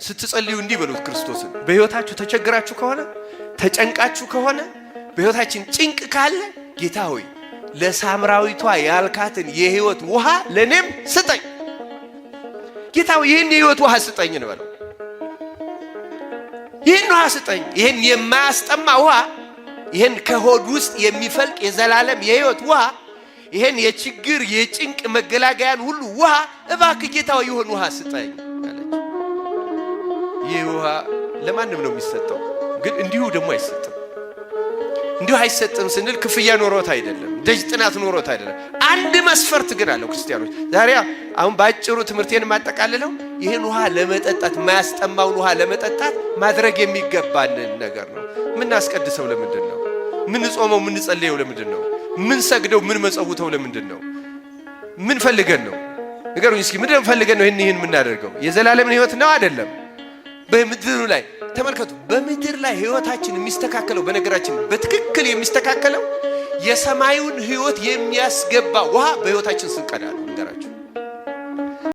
ስትጸልዩ እንዲህ በሉት ክርስቶስን። በሕይወታችሁ ተቸግራችሁ ከሆነ፣ ተጨንቃችሁ ከሆነ፣ በሕይወታችን ጭንቅ ካለ ጌታ ሆይ ለሳምራዊቷ ያልካትን የሕይወት ውሃ ለእኔም ስጠኝ። ጌታ ሆይ ይህን የሕይወት ውሃ ስጠኝ እንበለው። ይህን ውሃ ስጠኝ፣ ይህን የማያስጠማ ውሃ፣ ይህን ከሆድ ውስጥ የሚፈልቅ የዘላለም የሕይወት ውሃ፣ ይህን የችግር የጭንቅ መገላገያን ሁሉ ውሃ እባክህ ጌታ ሆይ ይሆን ውሃ ስጠኝ አለች። ይህ ውሃ ለማንም ነው የሚሰጠው፣ ግን እንዲሁ ደግሞ አይሰጥም። እንዲሁ አይሰጥም ስንል ክፍያ ኖሮት አይደለም፣ ደጅ ጥናት ኖሮት አይደለም። አንድ መስፈርት ግን አለው። ክርስቲያኖች፣ ዛሬ አሁን በአጭሩ ትምህርቴን የማጠቃልለው ይህን ውሃ ለመጠጣት፣ የማያስጠማውን ውሃ ለመጠጣት ማድረግ የሚገባንን ነገር ነው። ምናስቀድሰው ለምንድን ነው? ምንጾመው ምንጸልየው ለምንድን ነው? ምን ሰግደው ምን መጸውተው ለምንድን ነው? ምን ፈልገን ነው? ንገሩኝ እስኪ፣ ምንድን ፈልገን ነው ይህን የምናደርገው? የዘላለምን ህይወት ነው አይደለም? በምድሩ ላይ ተመልከቱ። በምድር ላይ ህይወታችን የሚስተካከለው፣ በነገራችን በትክክል የሚስተካከለው የሰማዩን ህይወት የሚያስገባ ውሃ በህይወታችን ስንቀዳ ነው። ንገራችሁ።